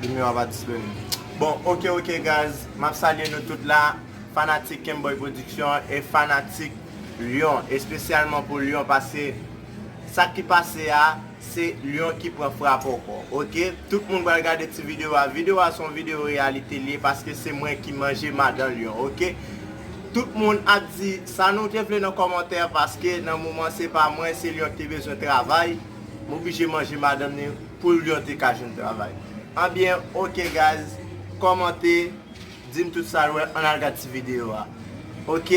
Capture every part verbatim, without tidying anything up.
Nimewo a pa disponib. Bon, ok, ok, guys. M ap salye nou tout la. Fanatik Kenboy Production e fanatik Lyon. Espesyalman pou Lyon, paske sa ki pase a, se Lyon ki pran frap ankò. Ok? Tout moun pral gade ti videyo a. Videyo a se yon videyo reyalite li ye, paske se mwen ki manje madan Lyon. Ok? Tout moun ap di sa nou te vle nan kòmantè, paske nan moman se pa mwen, se Lyon ki te bezwen travay. M oblije manje madanm li pou Lyon te ka jwenn travay. Anbyen, ok, guys, kòmante, di m tout sa l wè, ann al gad ti videyo a. Ok?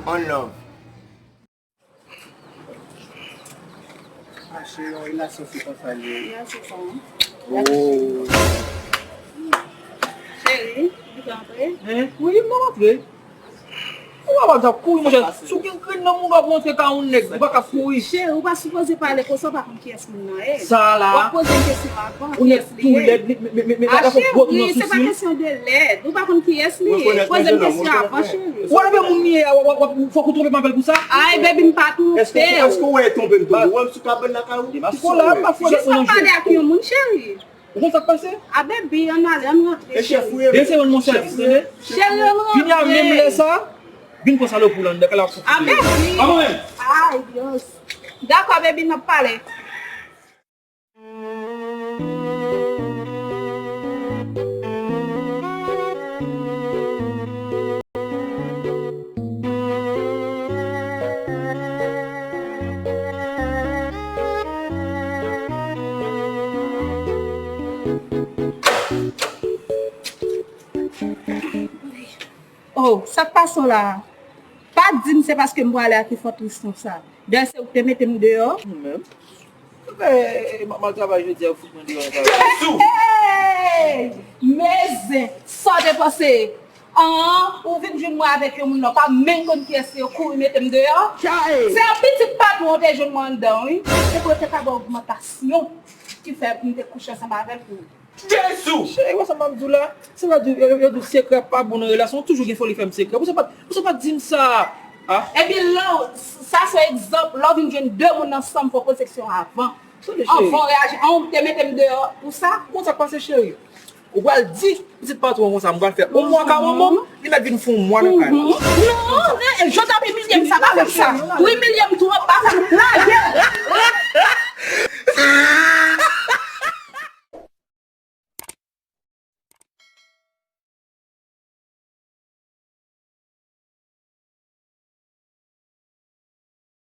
On love. Ah, cheri, yon relasyon se konsa l ye. Ya, se sa. Oh. Cheri, ou te antre? Hein? Wi, m antre. Ou pa wè m t ap kouri, monchè. Si w gen grenn nan moun, w ap montre ka yon nèg. Ou pa ka kouri. Cheri, ou pa sipoze pale konsa, ou pa konn kiyès moun nan ye. Sa la. W ap poze m kesyon avan, kiyès li ye. Ou nèg tou lèd, men, men, men, men, gade fòk gwo moun nan sou li. Ah, cheri, se pa kesyon de lèd. Ou pa konn kiyès li ye. Poze m kesyon avan, cheri. Ou wè lè moun li ye a, w ap, w ap, fòk ou twonpe m avè l pou sa? Ay, baby, m pa twonpe w. Èske, èske w wè twonpe m twonpe? Ou wè m sou kabann lakay ou? Jis pa pale ak yon moun, cheri. Ou konn sa k pase? A, baby, ann ale, ann rantre, cheri. Desemann, monchè, tande? Cheri, ann rantre. Vini a menm lè sa, vin pran salopri w la anndan, kal ap fouti. A, baby. Amen. Ay, Dios. Dakò, baby, n ap pale. Oh, sa k pase w la? Pa di m se paske m pwale a ki fòt Tristan sa. Dayè se ou ki te mete m deyò. Mwen menm. Mwen fè, e, e, m, m al travay jodi a, yo fout mwen deyò nan travay. Hey! Men zen, sa w te panse? An, ou vin jwenn mwen avèk yon moun nan, pa menm konn kiyès li, yo kouri mete m deyò. Se yon pitit patwon w te jwenn mwen anndan, wi. Se pou yo te ka ba w ogmantasyon ki fè m te kouche ansanm avè l pou ou. Jezi! Cheri, wè sa m ap di w la? Sa vle di, yo, yo, yo di w sekrè pa bon nan relasyon, toujou gen foli fè m sekrè. Pou sa pa, pou sa pa di m sa? Ah? Ebyen, lè w, sa se egzanp, lè w vin jwenn de moun ansanm, fò w poze kesyon avan. Tande, cheri. Anvan w reyaji, an, ou te mete m deyò pou sa? Ou konn sa k pase, cheri? Ou pral di pitit patwon konsa, m pral fè yon mwa ka manman m, li mèt vin fè yon mwa nan kay la. Non, non, jan w t ap imilye m sa, pa fè m sa. Ou imilye m twòp, pa fè m, lage,